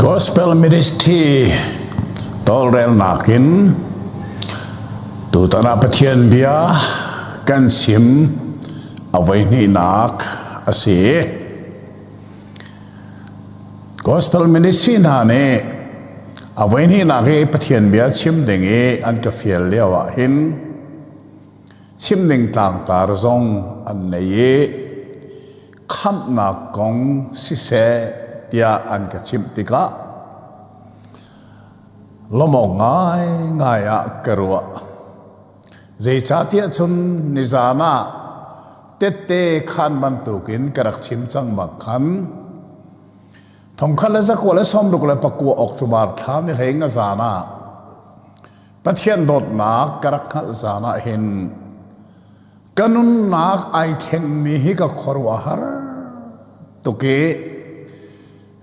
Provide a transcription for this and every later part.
Gospel Ministry tawlrelnak in tutan ah Pathian bia kan chim a voihnihnak a si. Gospel Ministry hna nih a voihnihnak i Pathian bia chim ding i an ka fial lio ah hin chim ding tlangtar zong an nei i khamhnak kong siseh tiah an ka chimh tikah lawmawk ngaingai ah ka ruah. Zeicahtiah cun nizan ah tette khan bantukin ka rak chim cang bang khan thongkhat le zakua le sawmruk le pakua October thla ni hlei nga zan ah Pathian dawtnak ka rak hngalh zan ah hin ka nunnak ai thlengmi hi ka khuaruahhar tuk i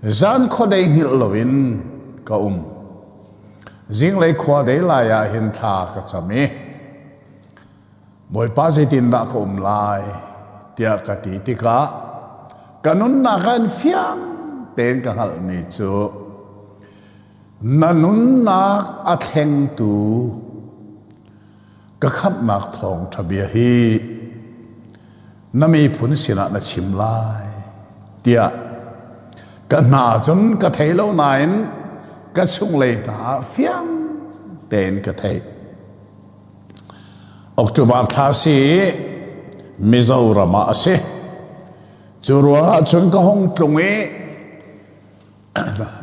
zan khuadei hngilh loin ka um. Zinglei khua dei lai ah hin thla ka cam i Bawipa zeitindah ka um lai tiah ka ti tikah ka nunnak ah in fiang tein ka hngalhmi cu na nunnak a thlengtu ka khamhnak thawngṭha bia hi na miphun sinah na chim lai tiah ka hna cun ka thei lo nain ka chunglei hna ah fiang tein ka theih. October thla si i Mizoram ah a si. Cu ruangah cun ka hung tlung i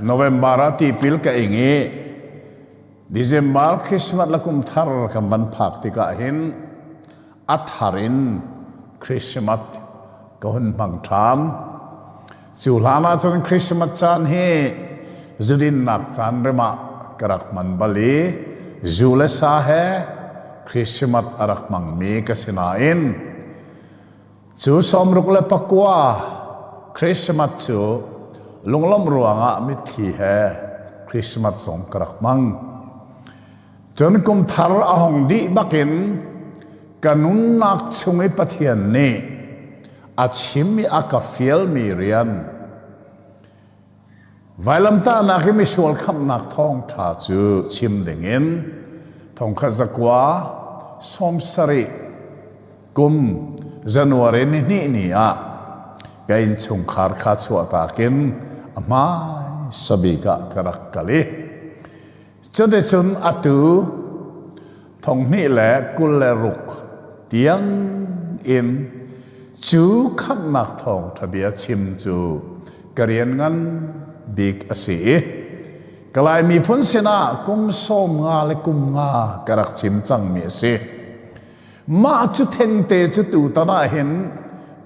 November ah tipil ka ing i December Christmas le kum thar kan van phak tikah hin a thar in Christmas ka hun hmang ṭhan. Cu hlan ah cun Christmas caan hi zudinnak caan rem ah ka rak hman bal i zu le sa he Christmas a rak hmangmi ka si nain cu 69 Christmas cu lunglawmh ruangah mitthli he Christmas zong ka rak hmang. Cun kum thar a hong dih bakin ka nunnak chung i Pathian nih a chim i a ka fialmi rian vailamtahnak i misual khamhnak thawngṭha cu chim dingin thongkhat zakua 70 kum January ni hnih ni ah ka innchungkhar kha chuahtak in a hmaisa bik ah ka rak kal i Cuticun atu 2026 tiang in cu khamhnak thawngṭha bia chim cu ka rian ngan bik a si i Kalay miphun sinah kum 50 le kum nga ka rak chim cangmi a si. Mah cu thengte cu tutan ah hin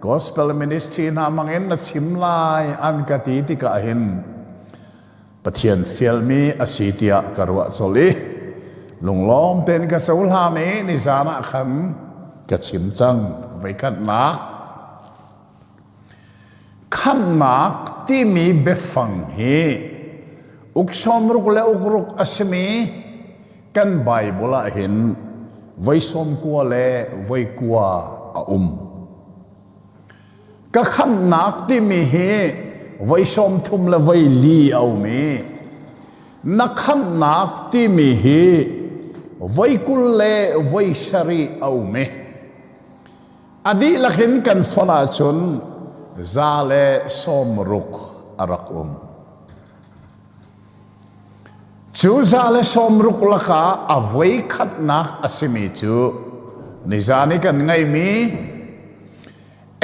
gospel ministry hna hmangin na chim lai an ka ti tikah hin Pathian fialmi a si tiah ka ruah colh i lunglawm tein ka cohlan i nizan ah khan ka chim cang. Voikhatnak khamhnak timi biafang hi uk 60 le uk ruk a simi kan Bible ah hin voi 90 le voi kua a um. Ka khamhnak timi hi voi 30 le voi li a um i na khamhnak timi hi voi 20 le voi 70 a um i a dihlak in kan fonh ahcun 160 a rak um. Cu 160 lakah a voi khatnak a simi cu nizan i kan ngeihmi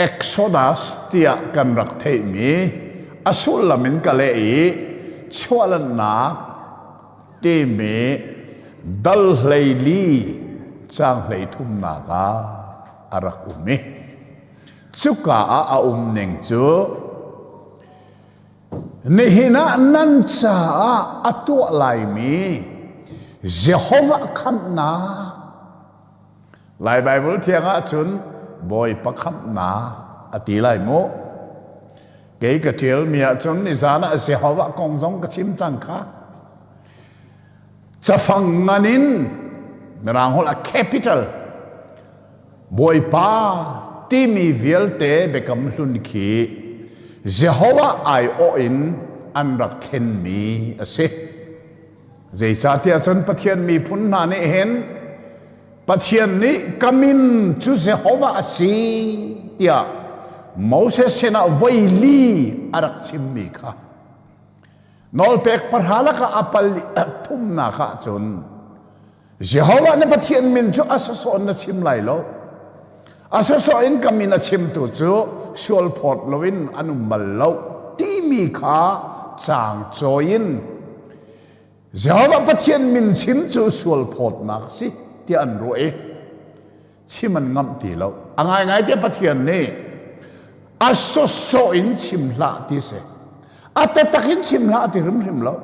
Exodus tiah kan rak theihmi a sullam in ka leh i chuahlannak timi dal 14 caang 33nak ah a rak um i cuka ah a um ning cu nihin ah nan caah a tuah laimi Jehovah khamhnak Lai Bible thiang ahcun Bawipa khamhnak a ti lai mu. Kei ka ṭialmi ahcun nizan ah Jehovah kong zong ka chim cang kha. Cafang ngan in Mirang holh a capital Bawipa timi vialte biakam hlun khi Jehovah aiawh in an rak thlenmi a si. Zeicahtiah cun Pathian miphun hna nih hin Pathian nih ka min cu Jehovah a si tiah Moses sinah voi li a rak chimmi kha nawlpek pahra lakah a pal thumnak ah cun Jehovah na Pathian min cu a sawsawh na chim lai lo. A sawsawh in ka min a chimtu cu sual phawt loin an um bal lo timi kha caang cawi in Jehovah Pathian min chim cu sual phawtnak si tiah an ruah i chim an ngamh ti lo. A ngaingai tiah Pathian nih a sawsawh in chim hlah ti si. A taktak in chim hlah ti hrimhrim lo.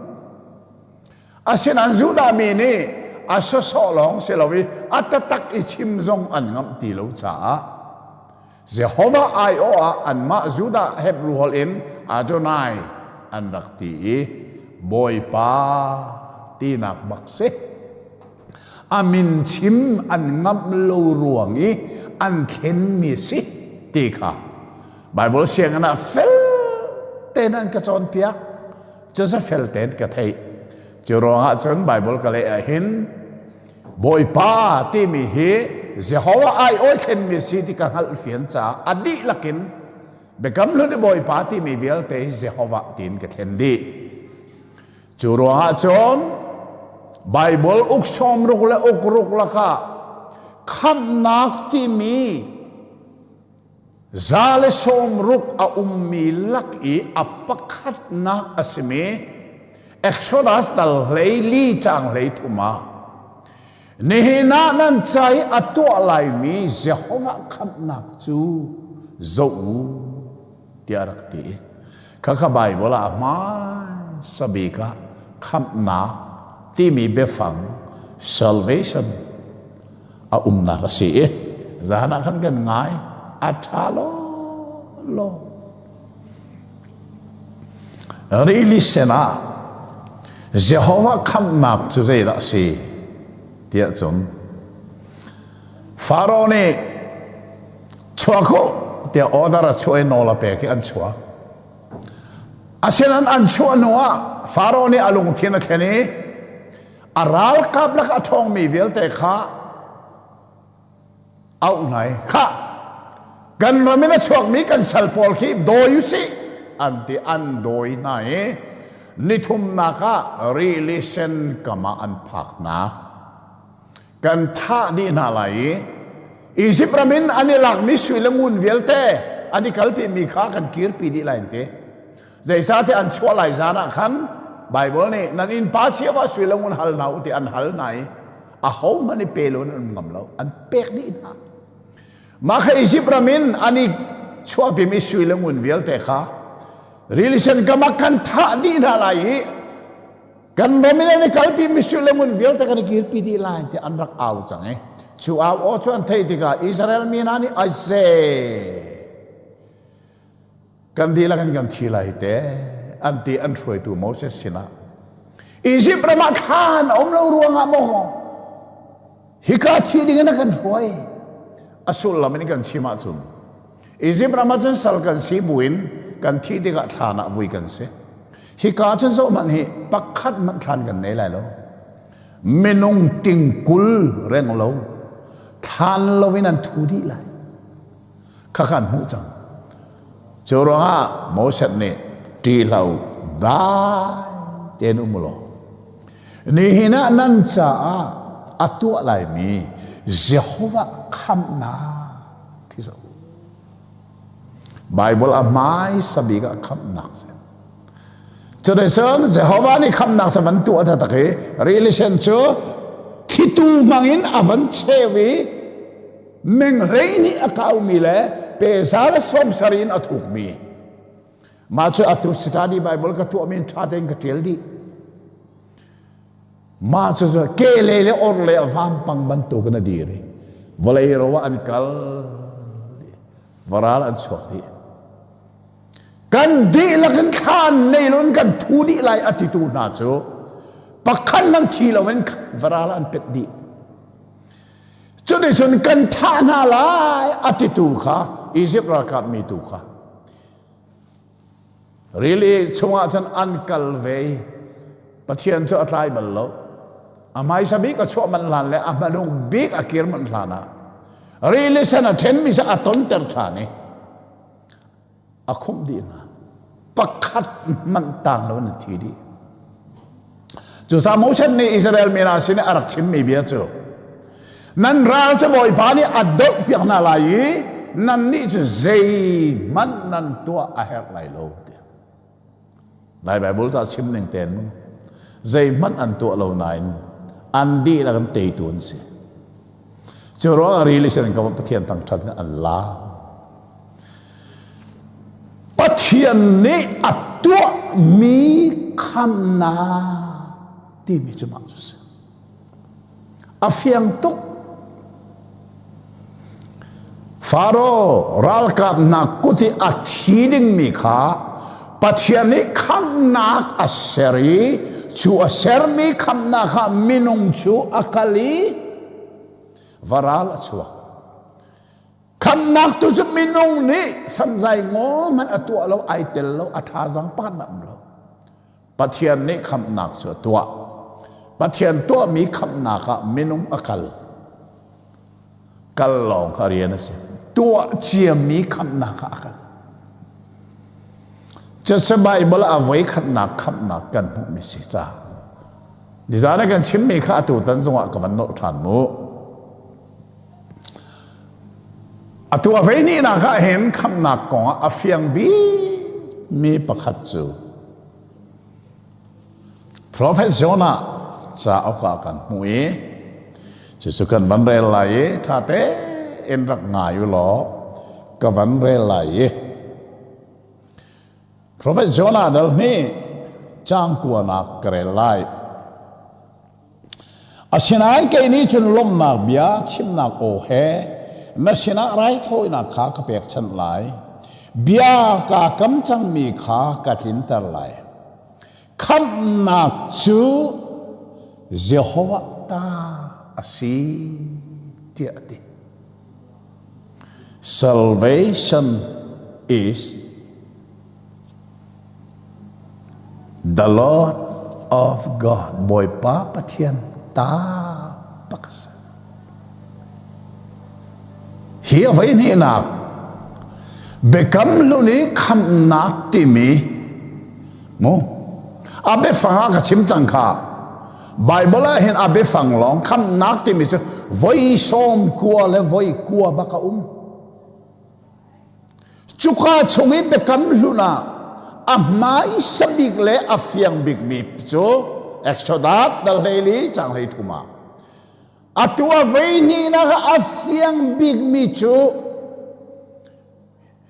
Asinain Judah mi nih a sawsawh lawng si lo i a taktak i chim zong an ngamh ti lo caah Jehovah aiawh ah anmah Judah Hebrew holh in Adonai an rak ti i Bawipa tinak bak si. A min chim an ngamh lo ruang i an thlenmi si ti kha Bible sianginn ah fel tein an ka cawnpiak. Cucu fel tein ka theih. Cu ruangah cun Bible ka leh ah hin Bawipa timi hi Jehovah aiawi thlenmi si ti ka hngalh fian caah a dihlak in Biakam Hlun i Bawipa timi vialte hi Jehovah tiin ka thlen dih. Cu ruangah cun Bible uk sawmruk le uk ruk lakah khamhnak timi 160 a ummi lak i a pakhatnak a simi Exodus dal 14 caang 33 ah nihin ah nan ca i a tuah laimi Jehovah khamhnak cu zoh u tiah a rak ti. Khakha Baibal ah a hmaisa bik ah khamhnak timi biafang salvation a umnak a si i zan ah khan kan ngai a ṭha law law rili sen ah Jehovah khamhnak cu zeidah a si tiah cun Faro nih chuak u tiah order a chuah i nawl a pek i an chuak asinain an chuah hnu ah Faro nih a lungthin a thlen i A ralkap lak a ṭhawngmi vialte kha auh hna i khah kan ram in a chuakmi kan sal pawl khi dawi u sih an ti an dawi hna i nithumnak ah rili sen kam ah an phak hna kan thah dih hna lai i Izipt ram in an i lakmi sui le ngun vialte an i kalpimi kha kan kirpi dih lai an ti Zeicahtiah an chuah lai zan ah khan Baibal nih nan innpa cio ah sui le ngun hal hna u ti an hal hna i ahohmanh i pe lo in an um ngam lo an pek dih hna. Mah kha Izipt ram in an i chuahpimi sui le ngun vialte kha rili sen kam ah kan thah dih hna lai i kan ram in an i kalpimi sui le ngun vialte kan i kirpi dih lai ti an rak au cang i cu au aw cu an theih tikah Israel mi hna nih aize Kan dihlak in kan thi lai te an ti an hruaitu Moses sinah Egypt ram ah thlan a um lo ruangah maw hika thi ding in a kan hruai a sullam in kan chim ahcun Egypt ram ah cun sal kan si buin kan thi tikah thlan ah vui kan si hika cun zohhmanh hi pakhat hmanh thlan kan nei lai lo minung tingkul reng lo thlan lo in an thu dih lai kha kan hmuh cang. Cu ruangah Moses nih ṭihlo dai tein um law nihin ah nan caah a tuah laimi Jehovah khamhnak khi zoh. Bible a hmaisa bik ah khamhnak si. Cuticun Jehovah nih khamhnak cu van tuah taktak i rili sen cu thlitu hmangin a van cheu i Meng 12 a kaumi le peza le 70 in a thukmi. Mah cu atu study Bible ka tuahmi in ṭha tein ka ṭial dih. Mah cu ke le le or le a vampang bantuk in a dir i vawlei ro ah an kal varal an chuak dih. Kan dihlak in thla nei loin kan thu dih lai a titu hna cu pakhat nan thi loin varal an pet dih. Cuticun kan thah hna lai a titu kha Izipt ralkap mi tu kha. Rili chungah cun an kal ve i Pathian cu a tlai bal lo. A hmaisa bik a chuah manh hlan le a hmanung bik a kir manh hlan ah rili sen a ṭhenmi cu a tonter ṭhan i a khumh dih hna. Pakhat hmanh tang lo in an thi dih. Cucaah Moses nih Israel mi hna sin i a rak chimmi bia cu nan ral cu Bawipa nih a dolhpiak hna lai i nannih cu zeihmanh nan tuah a herh lai lo tiah. Lai Baibal ca chim ning ten mu zeihmanh an tuah lo nain an dihlak an teitu an si. Cu ruang ah rili sin ka Pathian thangṭhat in an la. Pathian nih a tuahmi khamnak timi cu mah cu si. A fiang tuk. Faro ralkap hna kut i a thi dingmi kha Pathian nih khamnak a ser i cu a sermi khamnak ah minung cu a kal i varal a chuak. Khamnak tu cu minung nih samzai ngaw hmanh a tuah lo, ai tel lo, a thazaang pakhat a um lo. Pathian nih khamnak cu a tuah. Pathian tuahmi khamnak ah minung a kal. Kal lawng kha rian a si. Tuah ciami khamnak ah a kal. Cucu Bible ah a voi khatnak khamnak kan hmuhmi si caah. Nizan ah kan chimmi kha atu tan zongah ka van nolh ṭhan mu. Atu a vei nihnak ah hin khamhnak kongah a fiang bikmi pakhat cu Prophet Jonah cauk ah kan hmuh i cucu kan van rel lai i ṭha tein rak ngai u law ka van rel lai i Prophet Jonah dal hnih caang kuanak ka rel lai. Asinain kei nih cun lawmhnak bia chimnak aw he na sinah raithawinak kha ka pekchanh lai. Bia kaa kam cangmi kha ka tlinter lai. Khamhnak cu Jehovah ta a si tiah a ti. Salvation is The Lord of God, Bawipa Pathian ta bak a si. Hi a voi hnihnak biakam hlun i khamhnak timi mu a biafang ah ka chim cang kha Bible ah hin a biafang lawng khamhnak timi cu voi 90 le voi 90 bak a um. Cuka chung i biakam hlun ah a hmaisa bik le a fiang bikmi cu Exodus dal 14 cang 13 ah atu a vei hnihnak ah a fiang bikmi cu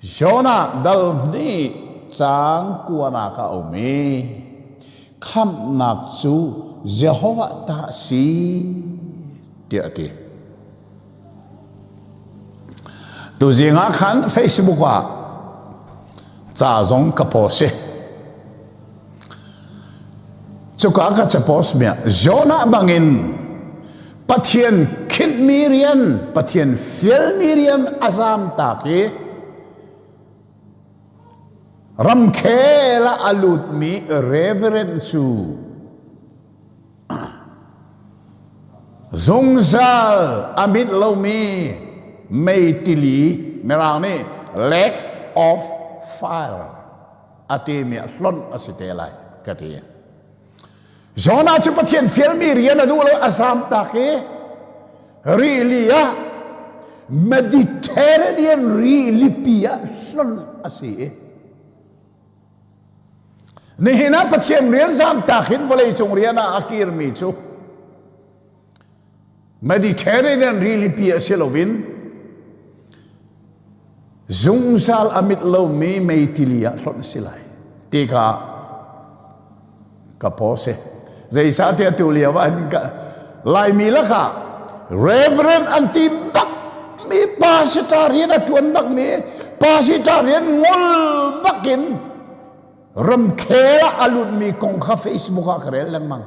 Jonah dal hnih cang kuanak a um i khamhnak cu Jehovah ta a si tiah a ti. Tuzing ah khan Facebook ah ca zong ka post i cuka ka ca post mi ah Jonah bangin Pathian khinhmi rian, Pathian fialmi rian a zamtak i ramkhel ah a lutmi Reverend cu Zungzal a mit lomi meitili Mirang nih lake of fire a timi ah hlonh a si te lai ka ti. Jonah cu Pathian fialmi rian a duh lo a zamtak i rili ah Mediterranean rilipi ah hlonh a si i Nihin ah Pathian rian zamtak in vawleicung rian ah a kirmi cu Mediterranean rilipi a si loin zungzal a mit lomi meitili ah hlonh a si lai ti kha ka paw si. Zeicahtiah tu lio ah Laimi lakah Reverend an ti bak mi pastor rian a ṭuan bak mi pastor rian ngol bakin ramkhel ah a lutmi kong kha Facebook ah ka rel lengmang.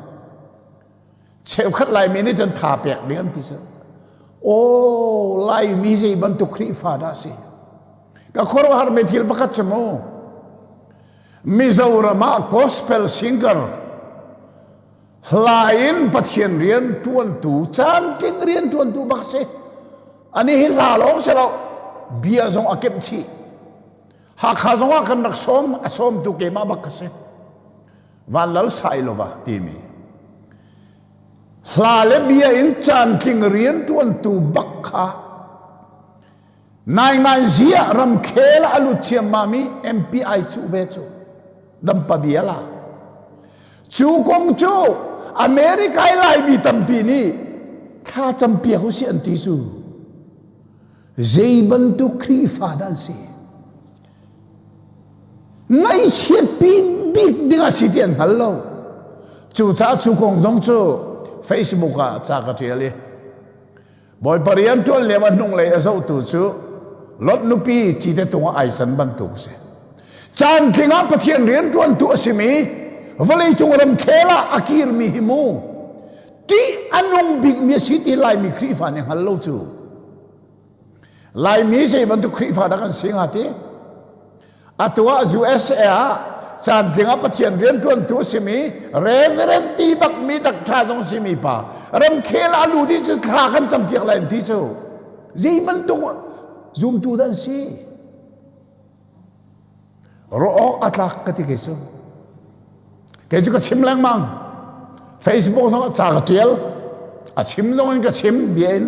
Cheukhat Laimi nih cun tha pek ding an ti cu. Aw Laimi zei bantuk Khrihfa dah si? Ka khuaruahhar mi thil pakhat cu mu. Mizoram ah gospel singer hla in Pathian rian ṭuantu caantling rian ṭuantu bak si. Ani hi hla lawng si lo bia zong a kemh chih. Hakha zong ah kan rak sawm a sawmtu keimah bak ka si. Vanlal Sailova timi hla le bia in caantling rian ṭuantu bak kha Naingai ziah ramkhel a lut ciammam i MP ai cuh ve cu dampa bia la. Cu kong cu America i Laimi tampi nih thla campiak usih an ti cu. Zei bantuk Khrihfa dah an si? Ngaihchiat pi bik ding a si ti an hngal lo. Cucaah cu kong zong cu Facebook ah ca ka ṭial i Bawipa rian ṭuan lio ah hnunglei a zohtu cu Lot nupi cite tung ah ai can bantuk a si. Caan tling ah Pathian rian ṭuantu a simi vawleicung ramkhel ah a kirmi hi mu ṭih a nung bikmi a si ti Laimi Khrihfa nih hngal lo cu. Laimi zei bantuk Khrihfa dah kan si hnga ti? Atu ah USA ah caantling ah Pathian rianṭuantu a simi Reverend ti bakmi dakṭha zong simi pa ramkhel ah lu ding cu thla kan campiak lai ti cu zei bantuk zumtu dah an si? Ruah awk a tlak ka ti kei cu. Kei cu ka chim lengmang. Facebook zong ah ca ka ṭial. A chim zong in ka chim bia in.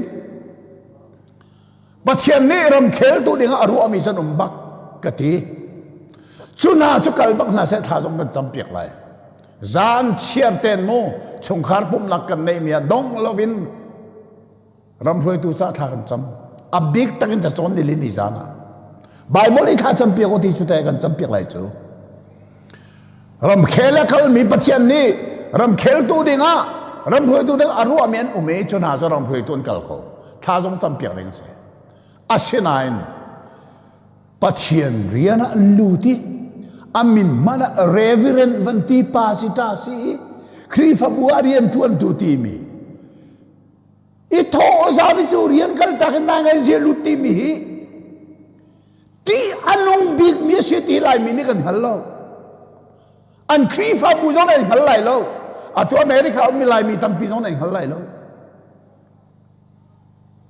Pathian nih ramkheltu dingah a ruahmi can um bak ka ti. Cu hna cu kal bak hna seh thla zong kan campiak lai. Zan chiar ten mu chungkhar pumhnak kan neihmi ah dong loin ram hruaitu ca thla kan cam. A bik takin ca cawn ni ni zan ah. Bible i thla campiak u ti cu te kan campiak lai cu. Ramkhel a kalmi Pathian nih ramkheltu dingah ram hruaitu ding a ruahmi an um i cu hna cu ram hruaitu an kal ko. Thla zong campiak ding a si. Asinain Pathian rian ah an lut i a min hmanh ah reverend van ti pa si ta si i Khrihfabu ah rian ṭuantu timi i thawh zavi cu rian kal tak in nai ngai zia lut timi hi Ṭih a nung bikmi a si ti Laimi nih kan hngal lo. An Khrihfabu zong nih an hngal lai lo. Atu America ummi Laimi tampi zong nih an hngal lai lo.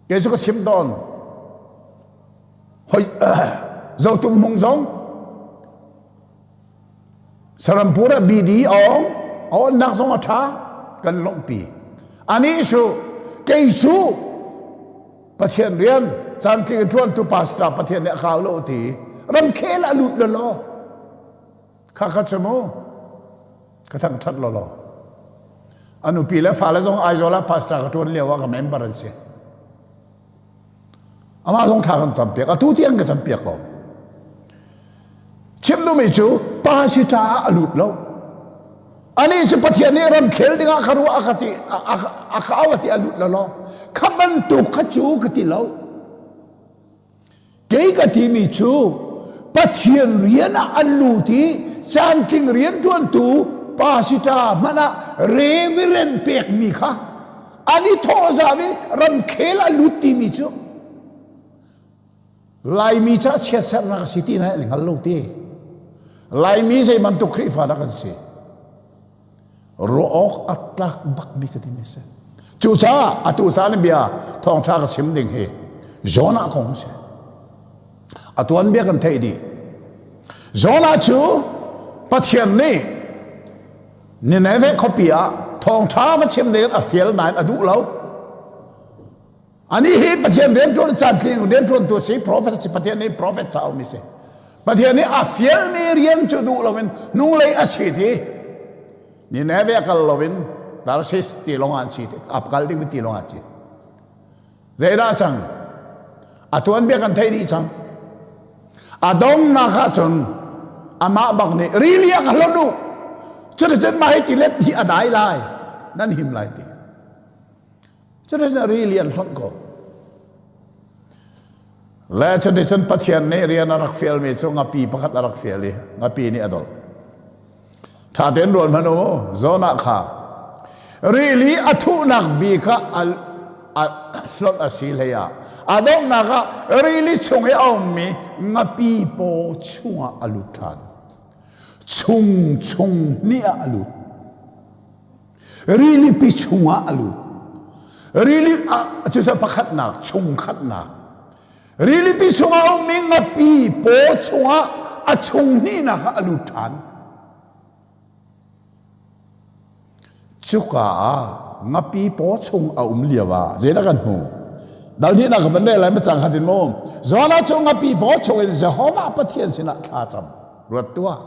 Kei cu ka chim tawn. Hoi Zotum hmung zong Sarampur ah BD awng awnnak zong a ṭha kan lawmhpi. Anih cu kei cu Pathian rian caantling in ṭuantu pastor Pathian nih a kau lo ti ramkhel a lut lolaw kha kha cu mu ka thangṭhat lolaw a nupi le fale zong Aizawl ah pastor ka ṭuan lio ah ka member an si amah zong thla kan campiak atu tiang ka campiak ko Chim duhmi cu pa si ṭa ah a lut lo. Anih cu Pathian nih ramkhel dingah ka ruah a ka ti a ka au a ti a lut lo lo. Kha bantuk kha cu ka ti lo. Kei ka timi cu Pathian rian ah an lut i caantling rianṭuantu pasita hmanh ah reverend pekmi kha an i thawhzam i ramkhel a lut timi cu Laimi ca chiatsernak a si ti na an hngal lo ti. Laimi zei bantuk Khrihfa dah kan si? Ruah awk a tlak bakmi ka timi si. Cucaah atu caan bia thawngṭha ka chim ding hi Jonah kong si. A tuanbia kan theih dih. Jonah cu Pathian nih Nineveh khuapi ah thawngṭha va chim ding a fial nain a duh lo. Anih hi Pathian rianṭuan caantling rianṭuantu a si, prophet a si, Pathian nih prophet ca a um si. Pathian nih a fialmi rian cu duh loin hnulei a chit i Nineveh a kal loin Tarsis tilawng ah an chit, a kal dingmi tilawng ah a chit. Zeidah cang? A tuanbia kan theih dih cang. A donghnak ah cun amah bak nih rili ah ka hlonh u. Cuticun mah hi tilet hi a dai lai, nan him lai ti. Cuticun rili an hlonh ko. Le cuticun Pathian nih rian a rak fialmi cu ngapi pakhat a rak fial i ngapi nih a dolh. Ṭha tein ruat hmanh u, Jonah kha rili a thuhnak bik ah a hlonh a si hlei ah a donghnak ah rili chung i a ummi ngapi paw chungah a lut ṭhan. Chung chung hnih ah a lut. Rilipi chungah a lut. Rili ah cucu pakhatnak chungkhatnak. Rilipi chungah a ummi ngapi paw chungah a chung hnihnak ah a lut ṭhan. Cuka ah ngapi paw chung a um lio ah zeidah kan hmu? Dal hnihnak ka van rel lai ma cang khat in mu. Jonah cu ngapi paw chung in Jehovah Pathian sinah thla cam. Ruat tuah.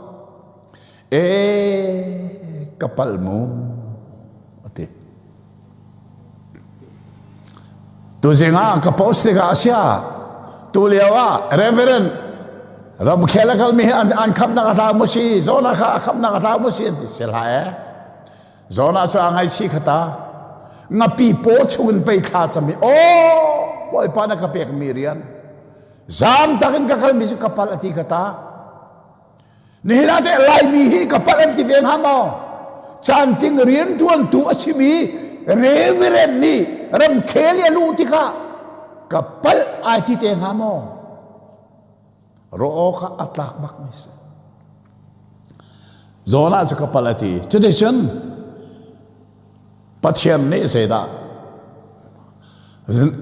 E ka palh mu a ti. Tuzing ah ka post tikah a sia tu lio ah Reverend ramkhel a kalmi hi an, an khamnak a tlau mu si Jonah kha a khamnak a tlau mu si an ti si hlah e Jonah cu a ngaihchih khata ngapi paw chungin pei thla cam i aw bawipa na ka pekmi rian zam takin ka kalmi cu ka pal a ti khata Nihin ah teh Laimi hi ka palh an ti ve hnga maw? Caantling rianṭuantu a simi Reverend nih ramkhel i a luh tikah ka palh ai ti te hnga maw? Ruah awk ah a tlak bak mi si. Jonah cu ka palh a ti. Cuticun Pathian nih zeidah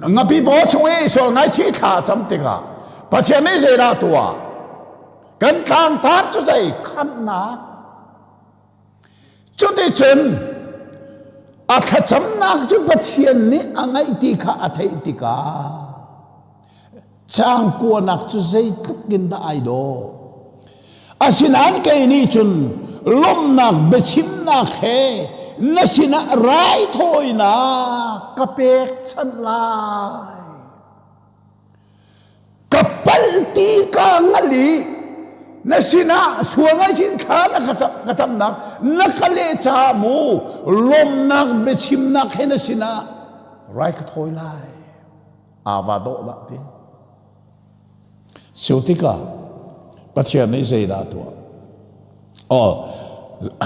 ngapi paw chung i sual ngaichih thla a cam tikah Pathian nih zeidah tuah? Kan tlangtar cu zei khamnak. Cuticun a thlacamnak cu Pathian nih a ngaih ti kha a theih tikah cangkuanak cu zeitluk in dah ai dawh. Asinain kei nih cun lawmhnak biachimnak he na sinah raithawinak ka pekchanh lai. Ka palh ti ka ngal i na sinah sual ngaihchin thla na ka camnak na ka leh caah mu lawmhnak biachimnak he na sinah rai ka thawi lai. Ava dawh dah ti. Cu tikah Pathian nih zeidah a tuah? Oh,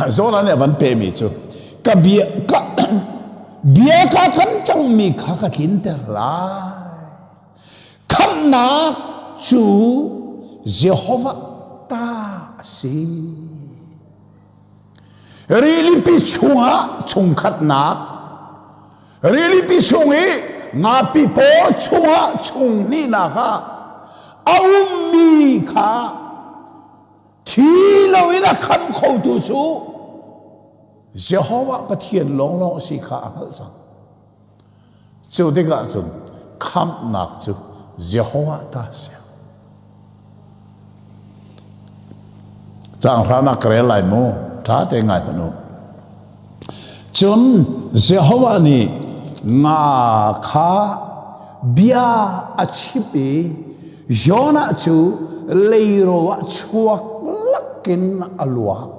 Jonah nih a van pehmi cu ka bia ka bia ka kam cangmi kha ka tlinter lai. Khamhnak cu Jehovah ta a si. Rilipi chungah chungkhatnak Rilipi chung i ngapi paw chungah chung hnihnak ah a ummi kha thi loin a khamh khotu cu Jehovah Pathian lawnglawng a si kha a hngalh cang. Cu tikah cun khamhnak cu Jehovah ta a si. Caang hranak ka rel lai mu. Ṭha te ngai hmanh u. Cun Jehovah nih nga kha bia a chimh i Jonah cu leiro ah chuak lakin a luak.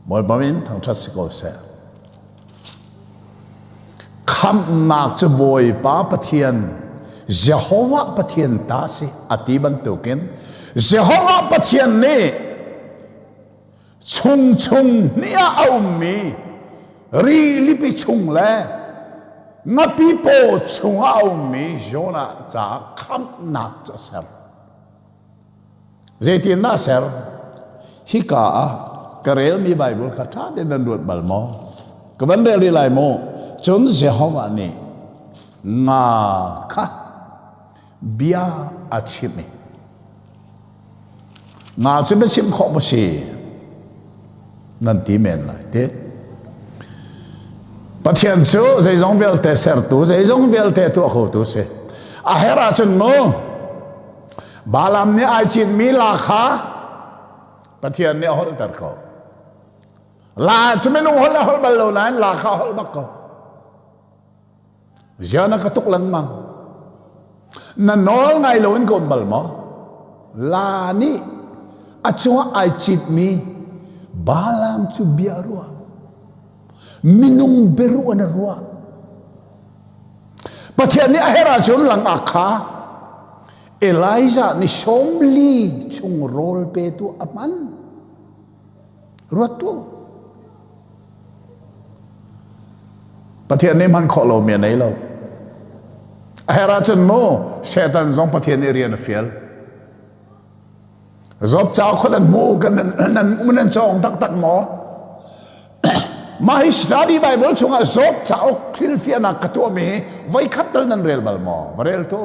Bawipa min thangṭhat si ko seh. Khamhnak cu Bawipa Pathian, Jehovah Pathian ta si a ti bantukin Jehovah Pathian nih chungchung hnih ah a ummi rilipi chung le ngapi paw chungah a ummi Jonah caah khamhnak cu a ser. Zeitin dah ser? Hika ah ka relmi Bible kha ṭha tein nan ruat bal maw? Ka van rel rih lai maw? Cun Jehovah nih nga kha bia a chimh i nga cu biachim khawh maw si? Nan ti men lai ti. Pathian cu zeizong vialte sertu, zeizong vialte tuah khotu si. A herh ahcun mu, Balaam nih ai cinmi la kha Pathian nih a holhter ko. La cu minung holh a holh bal lo nain la kha a holh bak ko. Ziah na ka tuk lengmang. Na nawl ngai lo in ka um bal maw? La nih a cungah ai citmi Balaam cu bia a ruah. Minung biaruah na ruah. Pathian nih a herh ahcun langak kha Elijah ni 40 chung rawl petu a hman. Ruat tu. Pathian nih hman khawh lomi a nei lo. A herh ahcun mu Satan zong Pathian nih rian a fial. Job cauk kha nan hmu kan nan nan cawng taktak maw? Mah hi study Bible chungah Job cauk hrilhfiahnak ka tuahmi hi voikhat tal nan rel bal maw? Va rel tu.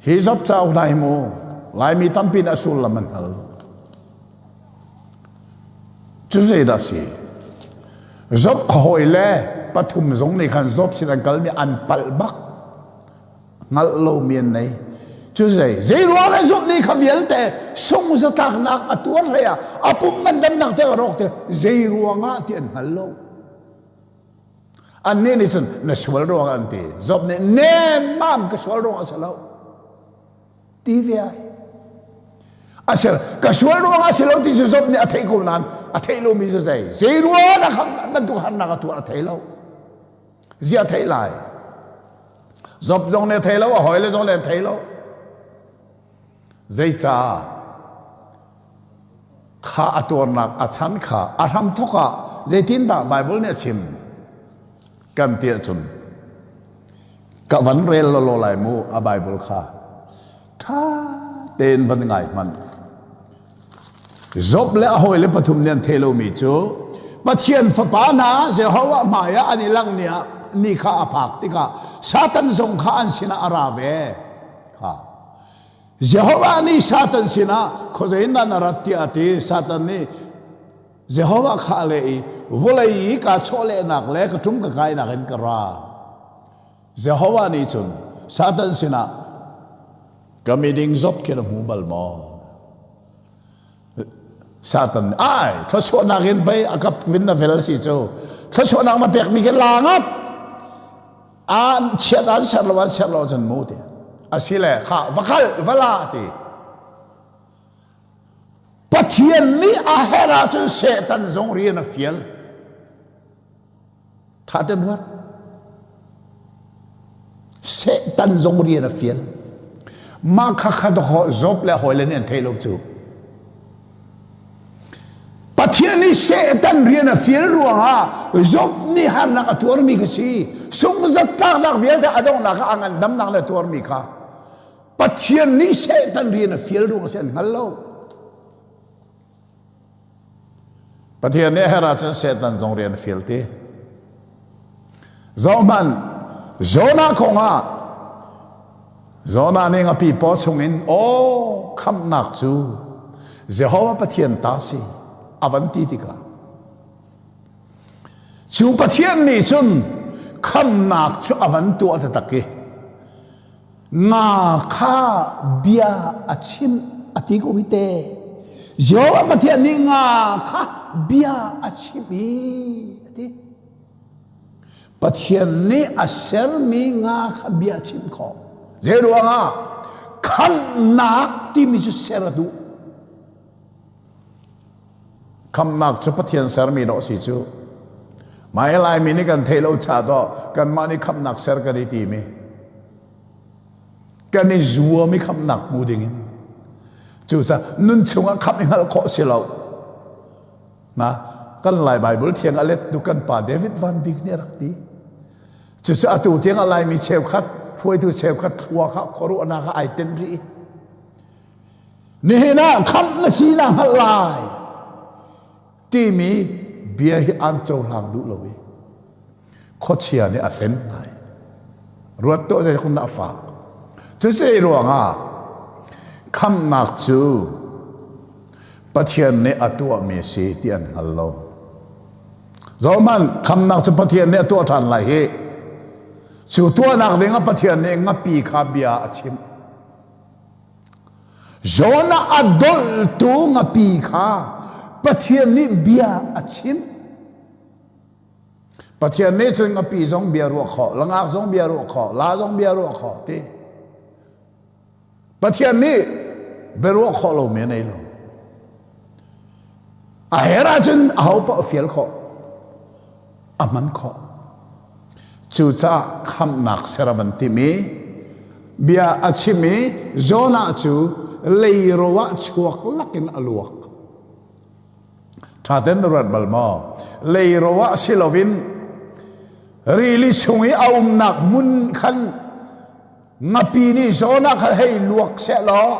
Hi Job cauk hna hi mu Laimi tampi nih a sullam an hngal lo. Cu zeidah si? Job a hawile pathum zong nih khan Job sin an kalmi an palh bak. Hngalh lomi an nei. Cu zei? Zei ruang le Job nih kha vialte sung zatlaknak a tuar hlei ah a pum ngandamnak te a rawk te zei ruangah ti an hngal lo. Annih nih cun na sual ruangah an ti. Job nih nemmam ka sual ruangah a si lo. Ti ve ai. A si ka sual ruangah a si lo ti cu Job nih a theih ko nain a theih lomi cu zei? Zei ruangah dah bantuk harnak a tuar a thei lo. Ziah theih lai? Job zong nih a thei lo, a hawile zong nih an thei lo. Zeicah? Kha a tuarnak a chan kha a hramthawk ah zeitindah Bible nih a chim kan ti ahcun ka van rel lawlaw lai mu a Bible kha ṭha tein van ngai hmanh. Job le a hawile pathum nih an theih lomi cu Pathian fapa hna Jehovah hmaiah an i langh ni ah ni kha a phak tikah Satan zong kha an sinah a ra ve. Kha. Jehovah nih Satan sinah khuazei in dah na rat tiah a ti. Satan nih Jehovah kha a leh i vawlei i kaa chawhlehnak le ka ṭum ka kainak in ka ra. Jehovah nih cun Satan sinah ka miding Job khi na hmu bal maw? Satan nih ai thluachuahnak in pei a ka min na vel si cu thluachuahnak na pekmi khi la ngat an chiat an ser lo an ser lo cun mu ti asile kha va kal va la ti Pathian nih a herh ahcun Satan zong rian a fial tha ten ruat Satan zong rian a fial mah kha kha Job le hawile nih an theih lo cu Pathian nih Satan rian a fial ruangah Job nih harnak a tuarmi ka si. Sungzatlaknak vialte a donghnak ah a ngandamnak le tuarmi kha Pathian nih Satan rian a fial ruang si an hngal lo. Pathian nih a herh ahcun Satan zong rian a fial ti. Zohhmanh, Jonah kongah Jonah nih ngapi paw chungin aw khamhnak cu Jehovah Pathian ta si a van ti tikah cu Pathian nih cun khamhnak cu a van tuah taktak i nga kha bia a chim a ti ko hi te Jehovah Pathian nih nga kha bia a chim i a ti Pathian nih a sermi nga kha bia a chim khawh. Zei ruangah khamhnak timi cu ser a duh. Khamhnak cu Pathian sermi dawh si cu. Mai Laimi nih kan theih lo cha dawh kanmah nih khamhnak ser kan i timi. Kan i zuam i khamhnak hmu dingin. Cucaah nun chungah khamh i hngalh khawh si lo. Na kan Lai Bible thiang a let tu kan pa David Van Bik nih a rak ti. Cucu atu tiang a Laimi cheukhat hruaitu cheukhat thlua kha khuaruahnak ah ai tenh rih. Nihin ah khamh na si na hngalh lai timi bia hi an cohlang duh lo i khuachia nih a hlen lai. Ruat tuah zei kun dah a fak. Cusi ruangah khamhnak cu Pathian nih a tuahmi a si ti an hngal lo. Zohhmanh, khamnak cu Pathian nih a tuah ṭhan lai hi. Cu tuahnak ding ah Pathian nih ngapi kha bia a chimh. Jonah a dolhtu ngapi kha Pathian nih bia a chimh. Pathian nih cun ngapi zong bia ruah khawh, langak zong bia ruah khawh, la zong bia ruah khawh ti. Pathian nih biaruah khawh lomi a nei lo. A her ahcun aho paoh a fial khawh. A hman khawh. Cucaah khamhnak ser a van timh i bia a chim i Jonah cu leiro ah chuak lakin a luak. Ṭha tein na ruat bal maw? Leiro ah si loin rili chung i a umnak hmun khan Ngapi nih Jonah kha hei luak sehlaw.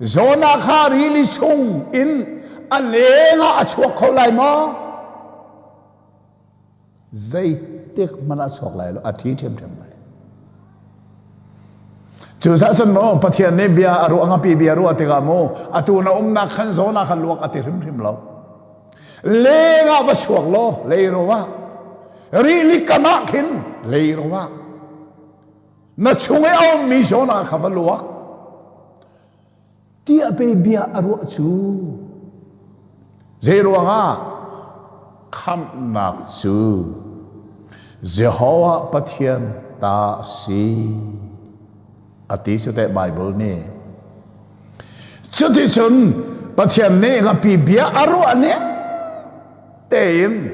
Jonah kha rili chung in a leng ah a chuak kho lai maw? Zeitik hmanh ah chuak lai lo, a thi ṭhiamṭhiam lai. Cucaah cun maw Pathian nih bia a ruah ngapi bia ruah tikah mu atu na umnak khan Jonah khan luak a ti hrimhrim lo. Leng ah va chuak law leiro ah rili kam ah khin leiro ah na chung i a ummi Jonah kha va luak tiah pe bia a ruah cu zei ruangah khamhnak cu Jehovah Pathian ta a si a ti cu teh Bible nih cuticun Pathian nih ngapi bia a ruah ning tein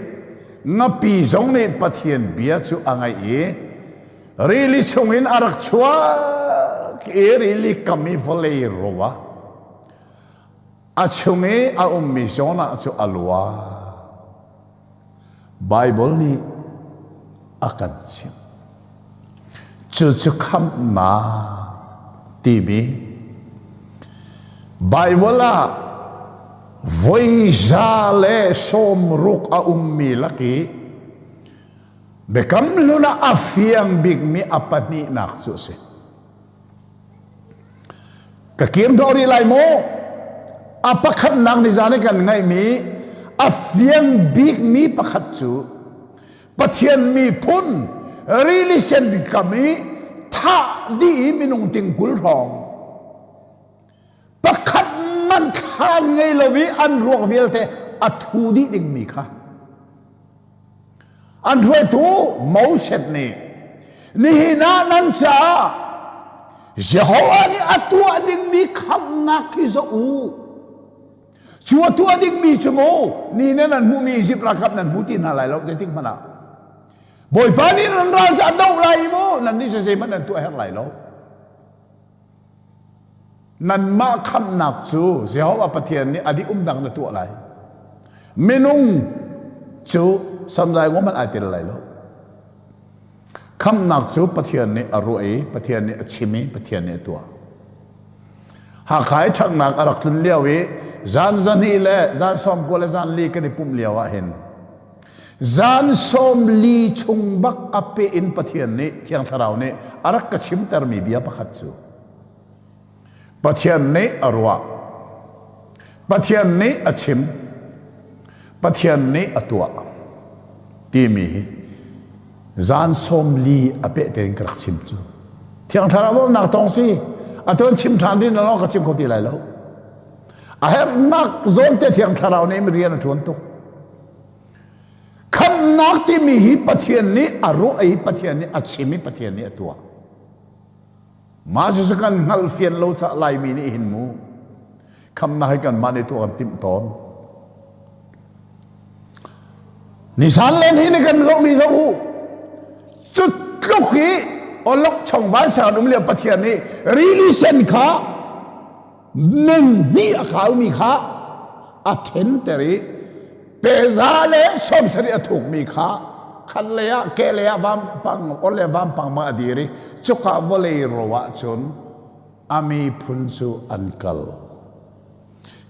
ngapi zong nih Pathian bia cu a ngaih i Rili chungin a rak chuak i rili kam i vawlei ro ah a chung i a ummi Jonah cu a lua. Baibal nih a kan chimh. Cucu khamhnak timi Baibal ah voi 160 a ummi lak i Biakam hlun ah a fiang bikmi a pahnihnak cu a si. Ka kir hnawh rih lai maw? A pakhatnak nizan i kan ngaihmi a fiang bikmi pakhat cu Pathian miphun rili sen kam i thah dih i minung ting 20 hrawng pakhat man thlan ngei lo i an ruak vialte a thu dih dingmi kha An hruaitu Moses nih nihin ah nan caah Jehovah nih a tuah dingmi khamhnak hi zoh u. Cu a tuah dingmi cu mu ni nan an hmuhmi Izipt ralkap nan hmu ti hna lai lo zeitik hmanh ah. Bawipa nih nan ral cu a doh lai i mu nan nih zeihmanh nan tuah herh lai lo. Nanmah khamhnak cu Jehovah Pathian nih a dih umnak na tuah lai. Minung cu samzai ngom hmanh ai tel lai lo. Khamhnak cu Pathian nih a ruah i Pathian nih a chim i Pathian nih a tuah. Hakha i ṭhanghnak a rak tlun lio i zan zahnih le zan 90 le zan li kan i pumh lio ah hin zan 40 chung bak a pe in Pathian nih Thiang Thlarau nih a rak ka chimtermi bia pakhat cu Pathian nih a ruah Pathian nih a chim Pathian nih a tuah timi hi zan 40 a peh tein ka rak chim cu Thiang Thlarau bawmhnak tong si a tuan chim ṭhan din lo ka chim kho ti lai lo a herhnak zawn te Thiang Thlarau nih rian a ṭuan tuk Khamhnak timi hi Pathian nih a ruah i Pathian nih a chim i Pathian nih a tuah. Mah cucu kan hngalh fian lo cah Laimi nih hin mu khamhnak hi kanmah nih tuah kan timh tawn. Nisan len hi ni kan zohmi zoh u. Cu tluk i olok chong vansa an um lio Pathian nih rili sen kha meng hnih a kaumi kha a ṭhenter i peza le 70 a thukmi kha khat lei ah ke lei ah vampang or le vampang ma a dir i cuka vawlei ro ah cun a miphun cu an kal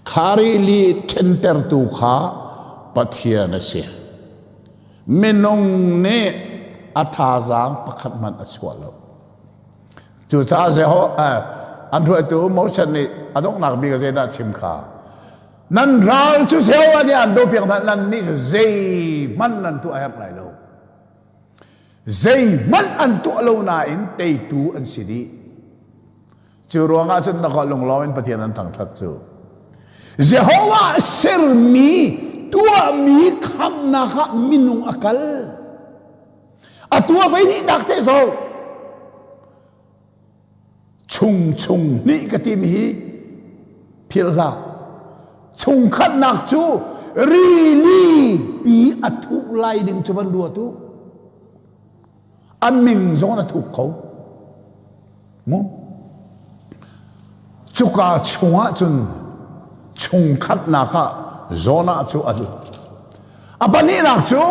kha rili ṭhentertu kha Pathian a si minung nih a thazaang pakhat hmanh a chuah lo Cucaah Jehovah an hruaitu Moses nih a donghnak bik ah zeidah a chim kha? Nan ral cu Jehovah nih an dopiak hna nan nih cu zeihmanh nan tuah herh lai lo. Zeihmanh an tuah lo nain teitu an si dih. Cu ruangah cun na lunglawm in Pathian an thangṭhat cu. Jehovah sermi tuahmi khamnak ah minung a kal. A tuah voi hnih dak te zo. Chung chung nih ka timi hi philh hlah. Chungkhatnak cu rili pi a thuh lai ding cu van ruat u. A min zong a thuk kho. Mu. Cuka chungah cun chungkhatnak ah Jonah cu a lut. A pahnihnak cu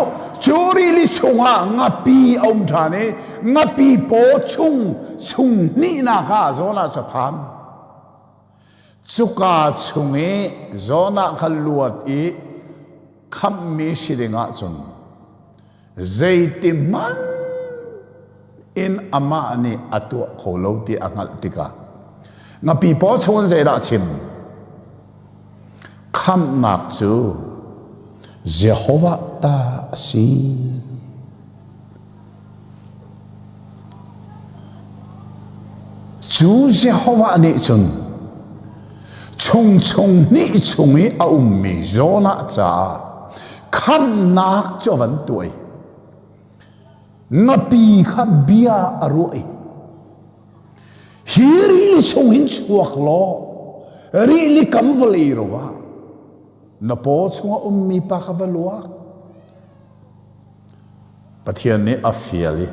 cu rili chungah ngapi a um ṭhan i ngapi paw chung chung hnihnak ah Jonah cu a phan. Cuka chung i Jonah kha luat i khamhmi si ding ahcun zeiti hmanh in amah nih a tuah kho lo ti a hngalh tikah ngapi paw chung in zeidah a chim? Khamhnak cu Jehovah ta a si. Cu Jehovah nih cun chungchung hnih chung i a ummi Jonah caah khamhnak cu a van tuah i ngapi kha bia a ruah i hi rili chung hin chuak law rili kam vawlei ro ah na paw chungah ummi pa kha va luak. Pathian nih a fial i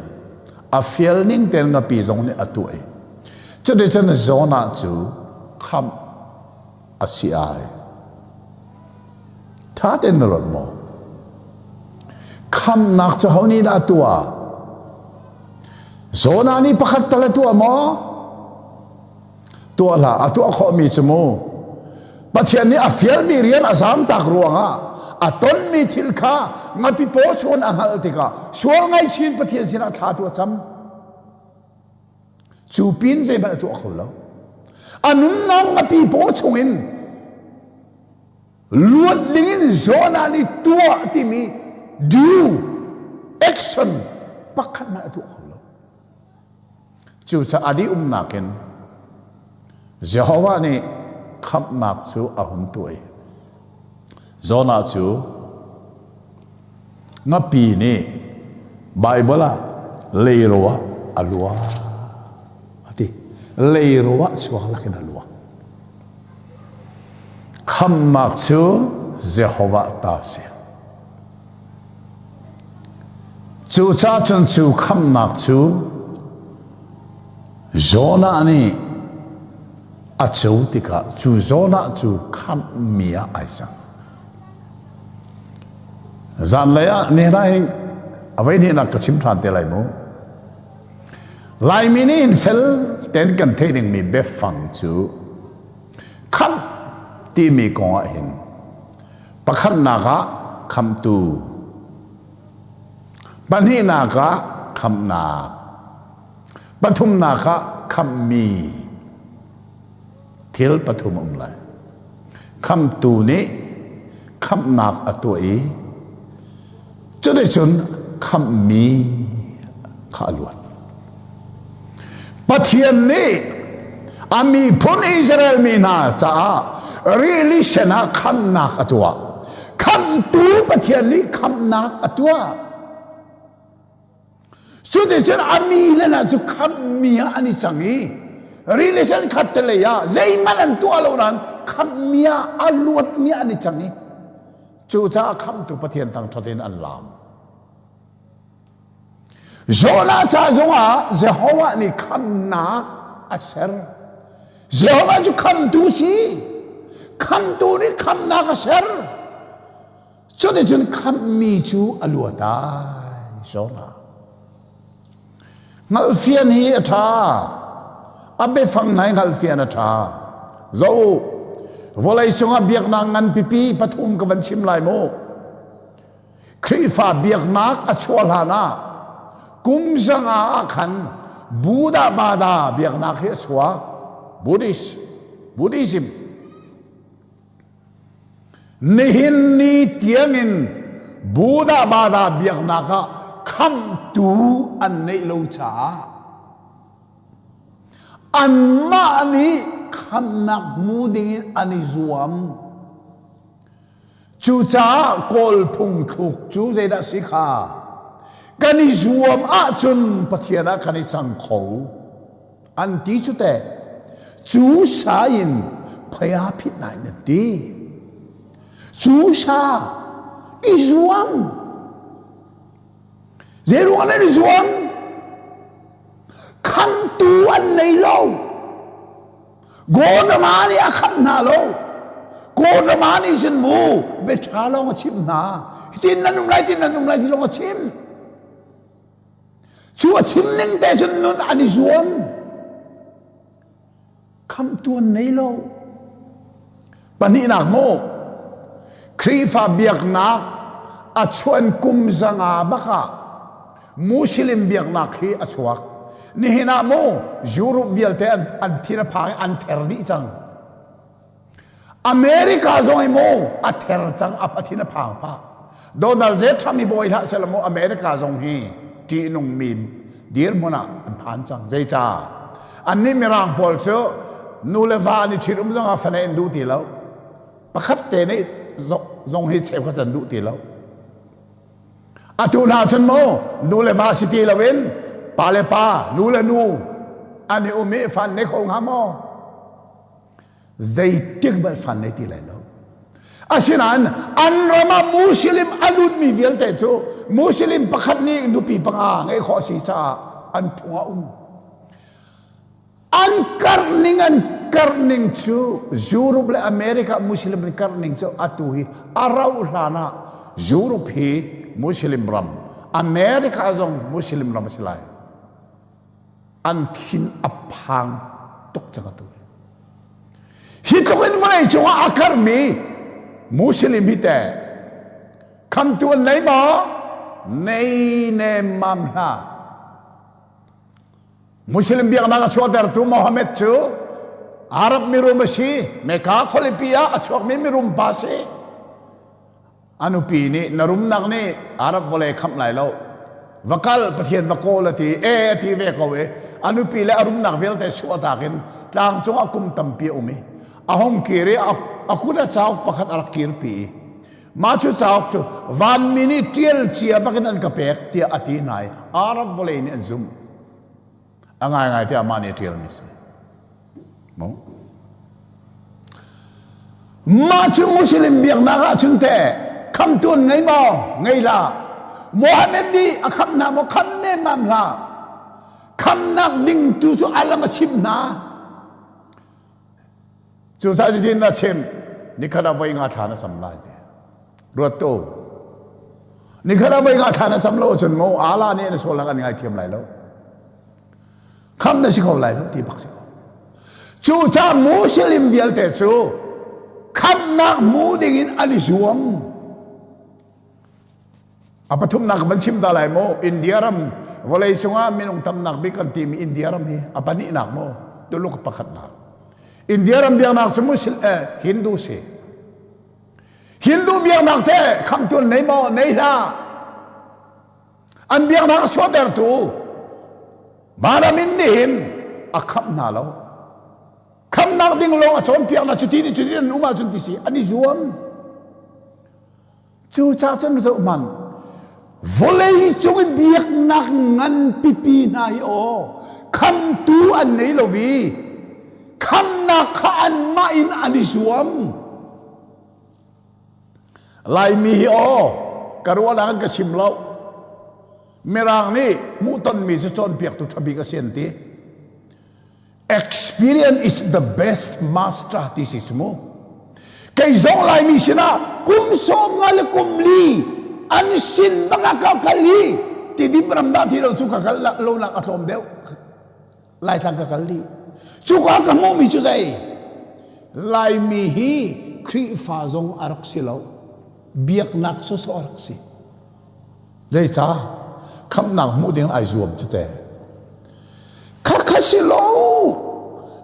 a fial ning tein ngapi zong nih a tuah i cuticun Jonah cu khamh a si ai. Ṭha tein na ruat maw? Khamhnak cu ho nih dah a tuah? Jonah nih pakhat tal a tuah maw? Tuah hlah, a tuah khawhmi cu mu. Pathian nih a fialmi rian a zamtak ruangah a tonmi thil kha ngapi paw chuan a hngalh tikah sual ngaihchin Pathian sinah thla tu a cam. Cu pin zeihmanh a tuah kho lo. A nunnak ngapi paw chungin luat dingin Jonah nih tuah timi do action pakhat hmanh a tuah kho lo. Cucaah a dih umnak in Jehovah nih khamhnak cu a hun tuah i Jonah cu ngapi nih Baibal ah leiro ah a luak a ti. Leiro ah chuak lakin a luak. Khamhnak cu Jehovah ta a si. Cucaah cun cu khamhnak cu Jonah nih a co tikah cu Jonah cu khamhmi ah ai cang. Zanlei ah nihin ah hin a voi hnihnak ka chim ṭhan te lai mu. Laimi nih hin fel tein kan theih dingmi biafang cu khamh timi kong ah hin Pakhatnak ah khamhtu, pahnihnak ah khamhnak, pathumnak ah khamhmi. Thil pathum um lai. Khamhtu nih khamhnak a tuah i cuticun khamhmi kha a luat. Pathian nih a miphun Israel mi hna caah rili sen ah khamhnak a tuah. Khamhtu Pathian nih khamhnak a tuah. Cuticun a mi le hna cu khamhmi ah an i cang i rili sen khat te lei ah zeihmanh an tuah lo nain khamhmi ah a luatmi ah an i cang i cucaah khamhtu Pathian thangṭhat in an laam. Jonah ca zongah Jehovah nih khamnak a ser. Jehovah cu khamtu si. Khamtu nih khamnak a ser. Cuticun khammi cu a luat ai Jonah. Hngalhfian hi a ṭha. A biafang hna hi hngalhfian a ṭha. Zo vawlei cungah biaknak ngan pipi pathum ka van chim lai mu. Khrihfa biaknak a chuah hlan ah kum zanga ah khan Buddha Bada biaknak hi a chuak. Buddhist, Buddhism. Nihin ni tiangin Buddha Bada biaknak ah khamhtu an neih lo caah anmah nih khamhnak hmu dingin an i zuam. Cucaah Kawl phungthluk cu zeidah si kha? Kan i zuam ahcun Pathian ah kan i cang kho. An ti cu teh. Cu sa in phaya phit lai nan ti. Cu sa i zuam. Zeiruang nan i zuam? Khamtu an nei lo. Gautama nih a khamh hna lo. Gautama nih cun mu biaṭha lawng a chimh hna. Hitin nan um lai, tin nan um lai ti lawng a chim. Cu a chim ning te cun nun an i zuam. Khamhtu an nei lo. Pahnihnak mu Khrihfa biaknak a chuan kum zanga bak ah Muslim biaknak hi a chuak. Nihin ah mu Europe vialte an, an thin a phang i an ther dih cang. America zong hi mu a ther cang a thin a phang pah. Donald J. Trump hi bawi hlah seh mu America zong hi ṭihnungmi dirhmun ah an phan cang. Zeicah? Annih Mirang pawl cu nu le va an i ṭhitum zong ah fane an duh ti lo. Pakhat te nih zong hi cheukhat an duh ti lo. Atu hna cun mu nu le va si ti loin pa le pa, nu le nu an i um i fan ne kho hnga maw? Zeitik bal fan nei ti lai lo. Asinain an ram ah Muslim a lutmi vialte cu Muslim pakhat nih nupi panga ngeih khawh a si caah an phung a um. An karh ning an karh ning cu Europe le America Muslim an karh ning cu atu hi a rauh hlan ah Europe hi Muslim ram, America zong Muslim ram a si lai. An thin a phang tuk cang atu. Hi tluk in vawlei cungah a karmi Muslim hi teh khamtu an nei maw? Nei nemmam hlah. Muslim biaknak a chuahtertu Mohammed cu Arab mirum a si. Mecca khualipi ah a chuakmi mirum pa a si. A nupi nih na rumnak nih Arab vawlei khamh lai lo. Va kal Pathian va kawl a ti. E a ti ve ko i a nupi le a rumnak vialte chuahtak in tlang cungah kum tampi a um i a hung kir i a kut a cauk pakhat a rak kirpi i mah cu cauk cu vanmi nih ṭial cia bakin an ka pek tiah a ti hna i Arab vawlei nih an zumh. A ngaingai tiah amah nih a ṭialmi si. Mah cu Muslim biaknak ah cun teh khamtu an ngei maw? Ngei hlah. Mohammed nih a khamh hna maw? Khamh nemmam hlah. Khamnak ding tu cu a lam a chimh hna. Cucaah cutin a chim. Nikhat ah voi nga thla na cam lai ti. Ruat tu. Nikhat ah voi nga thla na cam lo ahcun maw Allah nih na sualnak an ngaithiam lai lo. Khamh na si kho lai lo ti bak si ko. Cucaah Muslim vialte cu khamhnak hmu ding in an i zuam. A pathumnak van chim ta lai maw? India ram vawlei cungah minung tamnak bik kan timi India ram hi a pahnihnak maw? Tuluk pakhatnak. India ram biaknak cu Muslim eh, Hindu si. Hindu biaknak te khamtu an nei maw? Nei hlah. An biaknak a chuahtertu Balamin nih hin a khamh hna lo. Khamhnak ding lawng a cawnpiak hna cuti nih cuti an um ahcun ti si an i zuam. Cucaah cun zoh hmanh vawlei cung i biaknak ngan pipi hna hi aw khamtu an nei lo i khamnak kha anmah in an i zuam. Laimi hi aw ka ruahnak an ka chim lo. Mirang nih hmuhtonmi cu cawnpiaktu ṭha bik a si an ti. Experience is the best master ti si cu mu. Kei zong Laimi sinah kum sawm nga le kum li an sin bak ah ka kal i Tidim ram dah ti lo cu ka kal lonak a tlawm deuh. Laitlang ka kal dih. Cuka ka hmuhmi cu zei? Laimi hi Khrihfa zong a rak si lo. Biaknak sawsawh a rak si. Zeicah? Khamhnak hmuh ding ai zuam cu te. Khakha si lo.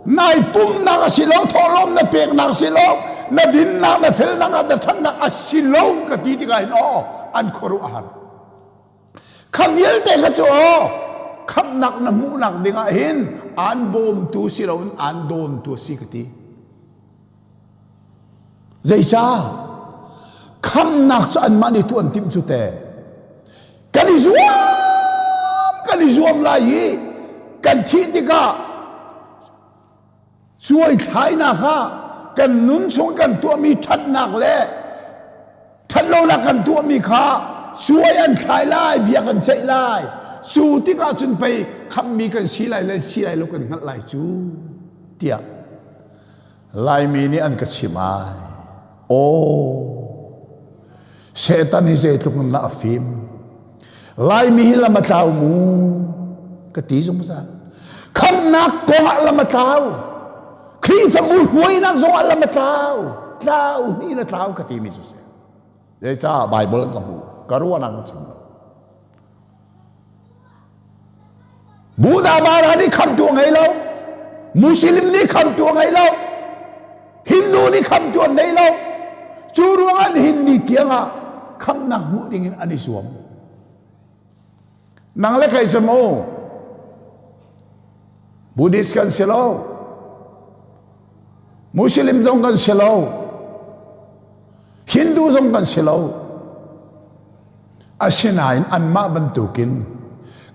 Nai pumnak a si lo, thawhlawm na peknak si lo, na dinnak, na felnak, na ṭhatnak a si lo ka ti tikah hin aw an khuaruah a har. Kha vialte kha cu aw khamhnak na hmuhnak dingah hin aan bawmtu si loin aan dawntu a si ka ti. Zeicah? Khamhnak cu anmah nih tu an timh cu te. Kan i zuam, kan i zuam lai i kan thih tikah Cuaithlainak ah kan nun chung kan tuahmi ṭhatnak le ṭhatlonak kan tuahmi kha cuai an thlai lai, bia kan ceih lai. Cu tikah cun pei khamhmi kan si lai le si lai lo kan hngalh lai cu tiah Laimi nih an ka chim ai. Aw, Satan hi zeitluk in dah a fim. Laimi hi lam a tlau mu ka ti zungzal. Khamhnak kong ah lam a tlau. Khrihfabu hruainak zong ah lam a tlau. Tlau ni na tlau ka timi cu si. Zeicah Bible ka hmu ka ruahnak ka chim lo. Buddha Bara nih khamtu a ngei lo. Muslim nih khamtu a ngei lo. Hindu nih khamtu an nei lo. Cu ruangah nihin ni tiang ah khamnak hmuh ding in an i zuam. Nang le kei cu mu Buddhist kan si lo. Muslim zong kan si lo. Hindu zong kan si lo. Asinain anmah bantukin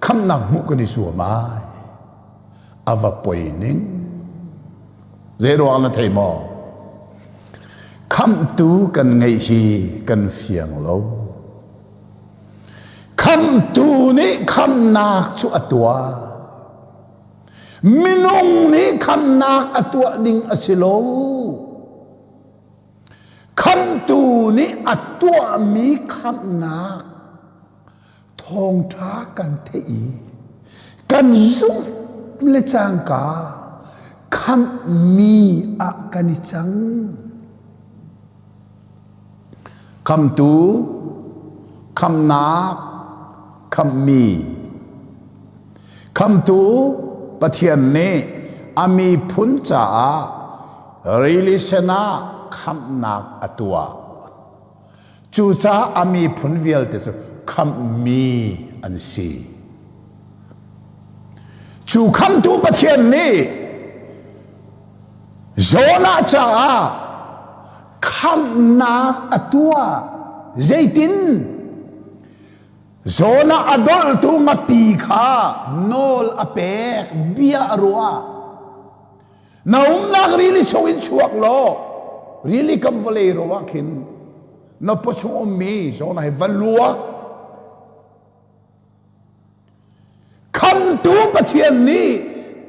khamnak hmuh kan i zuam ai. A va poi ning. Zei ruang na thei maw? Khamhtu kan ngeih hi kan fiang lo. Khamhtu nih khamnak cu a tuah. Minung nih khamnak a tuah ding a si lo. Khamhtu nih a tuahmi khamhnak thawngṭha kan theih i kan zumh le cangka khamhmi ah kan i cang. Khamhtu, khamhnak, khamhmi. Khamhtu Pathian nih a miphun caah rili sen ah khamhnak a tuah. Cucaah a miphun vialte cu khamhmi an si. Cu khamhtu Pathian nih Jonah caah khamhnak a tuah. Zeitin? Jonah a dolhtu ngapi kha nawl a pek, bia a ruah. Na umnak rili chungin chuak law rili kam vawlei ro ah khin na pawchung ummi Jonah hi va luak. Khamtu Pathian nih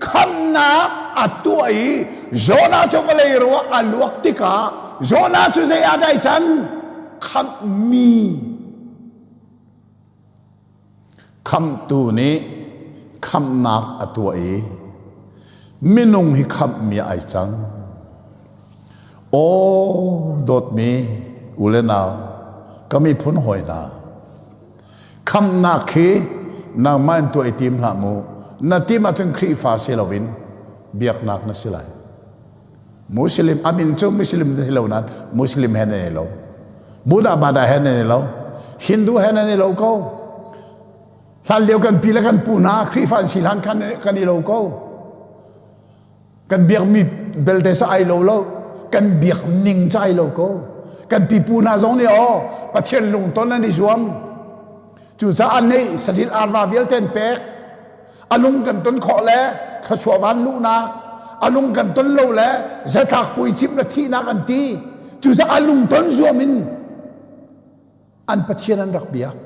khamnak a tuah i Jonah cu vawlei ro ah a luak tikah Jonah cu zei ah dai can? Khamhmi. Khamhtu nih khamhnak a tuah i minung hi khamhmi ai cang. Aw dawtmi u le nau, ka miphun hawi hna, khamhnak hi nangmah in tuah i tim hlah mu. Na tim ahcun Khrihfa si loin biaknak na si lai. Muslim a min cu Muslim na si lo nain Muslim he nan i lo. Buddha Bada he nan i lo. Hindu he nan i lo ko. Hlan lio kan pi le kan pu hna Khrihfa an si hlan khan kan i lo ko. Kan biakmi belte sa ai lo lo. Kan biak ning ca ai lo ko. Kan pipu hna zong nih aw Pathian lungton an i zuam. Cucaah neih satil arva vialte an pek. A lung kan ton khawh le thluachuah van luhnak, a lung kan ton lo le zatlak puicimh le thihnak an ti. Cucaah a lungton zuam in an Pathian an rak biak.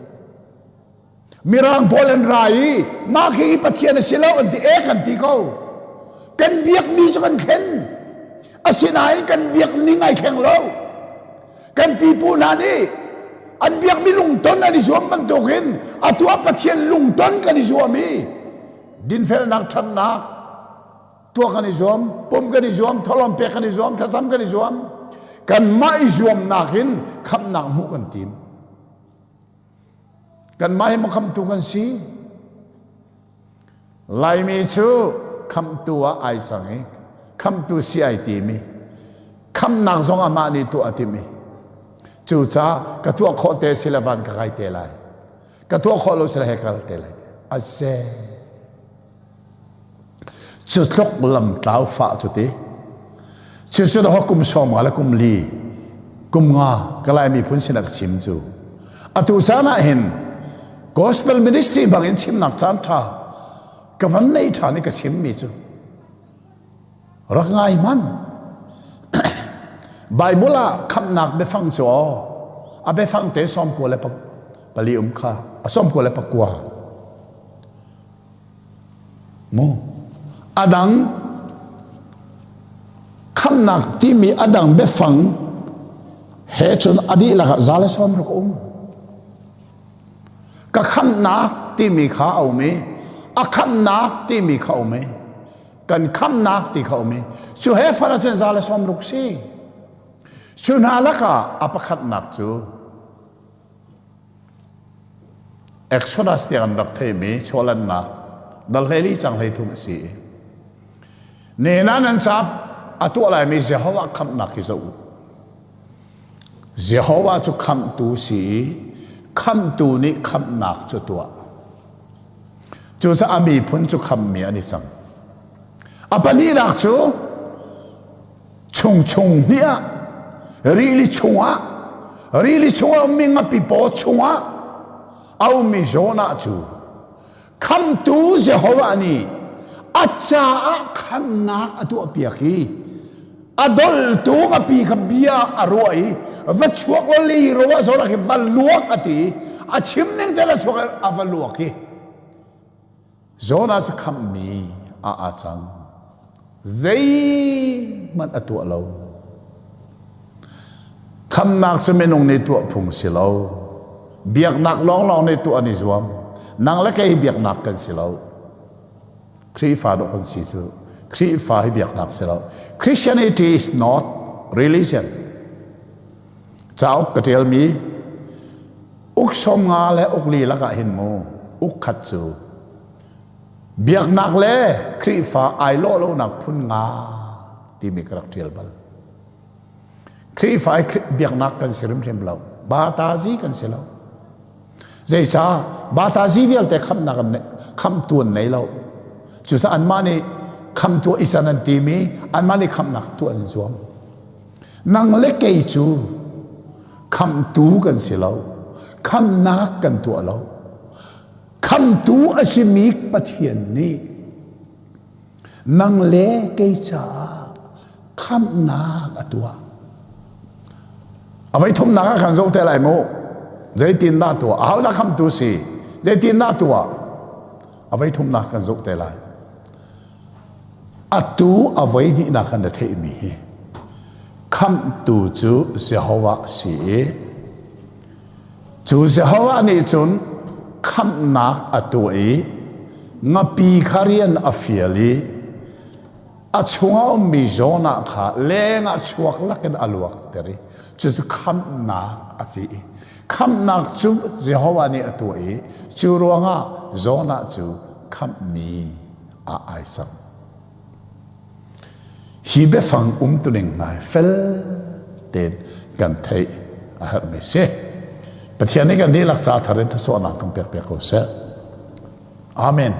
Mirang pawl an ra i mah khi Pathian a si lo an ti ek an ti ko. Kan biakmi cu kan thlen. Asinain kan biak ning ai thleng lo. Kan pipu hna nih an biakmi lungton an i zuam bantukin atu ah Pathian lungton kan i zuam i dinfelnak ṭhatnak tuah kan i zuam, pum kan i zuam, tholawm pek kan i zuam, thlacam kan i zuam. Kanmah i zuamnak in khamhnak hmuh kan tim. Kanmah hi maw khamhtu kan si? Laimi cu khamhtu ah ai cang i khamhtu si ai tim i khamhnak zong amah nih tuah a timh i cucaah ka tuah khawh te si le van ka kai te lai ka tuah khawh lo si le he kal te lai a ze Cu tluk lamtlau fah cu ti. Cucu ho kum sawm nga le kum li, kum nga ka Lai miphun sin a ka chim cu. Atu caan ah hin gospel ministry bang in chimnak caan ṭha ka van nei ṭhan i ka chimmi cu rak ngai hmanh. Bible ah khamhnak biafang cu aw a biafang te sawm kua le pali um kha a sawm kua le pakua Mu a dang khamnak timi a dang biafang he cun a dihlak ah za le sawm rak um. Ka khamnak timi kha a um i a khamnak timi kha a um i. Kan khamnak ti kha um i cu he far ahcun 160 si. Cu hna lakah a pakhatnak cu Exodus tiang an rak theimi chawlannak dal 14 cang 33 a si i nena nan cap a tuah laimi Jehovah khamhnak hi zoh u. Jehovah cu khamhtu si i khamhtu nih khamhnak cu tuah. Cucaah a miphun cu khammi an i cang. A pahnihnak cu chungchung hnih ah rili chungah rili chungah ummi ngapi paw chungah a ummi Jonah cu khamtu Jehovah nih a caah khamnak a tuahpiak i a doltu ngapi kha bia a ruah i va chuak law li ro ah Jonah khi va luak a ti a chim ning te la chuak a va luak i Jonah cu khamhmi ah aa cang. Zeihmanh a tuah lo. Khamnak cu minung nih tuah phung si lo. Biaknak lawnglawng nih tuah an i zuam. Nang le kei biaknak kan si lo. Khrihfa dawh kan si cu. Khrihfa hi biaknak si lo. Christianity is not religion. Cauk ka ṭialmi uk 50 le uk li lakah hin mu uk khat cu biaknak le Khrihfa ai lawh lonak phun nga timi ka rak ṭial bal. Khrihfa i biaknak kan si hrimhrim lo. Batazi kan si lo. Zeicah batazi vialte khamnak an khamtu an nei lo. Cucaah anmah nih khamtu isan an timi anmah nih khamnak tu an zuam. Nang le kei cu khamtu kan si lo. Khamnak kan tuah lo. Khamtu a simi Pathian nih nang le kei caah khamnak a tuah. A voi thumnak ah kan zoh te lai mu. Zeitin dah tuah? Aho dah khamtu si? Zeitin dah tuah? A voi thumnak kan zoh te lai. Atu a voi hnihnak kan na theihmi hi khamhtu cu Jehovah a si i cu Jehovah nih cun khamhnak a tuah i ngapi kha rian a fial i a chungah ummi Jonah kha lengah chuak lakin a luakter i cucu khamhnak a si i khamhnak cu Jehovah nih a tuah i cu ruangah Jonah cu khamhmi ah ai cang. Hi biafang umtuning hna hi fel tein kan theih a herhmi si. Pathian nih kan dihlak ca thar in thluachuahnak kan pek piak ko seh. Amen.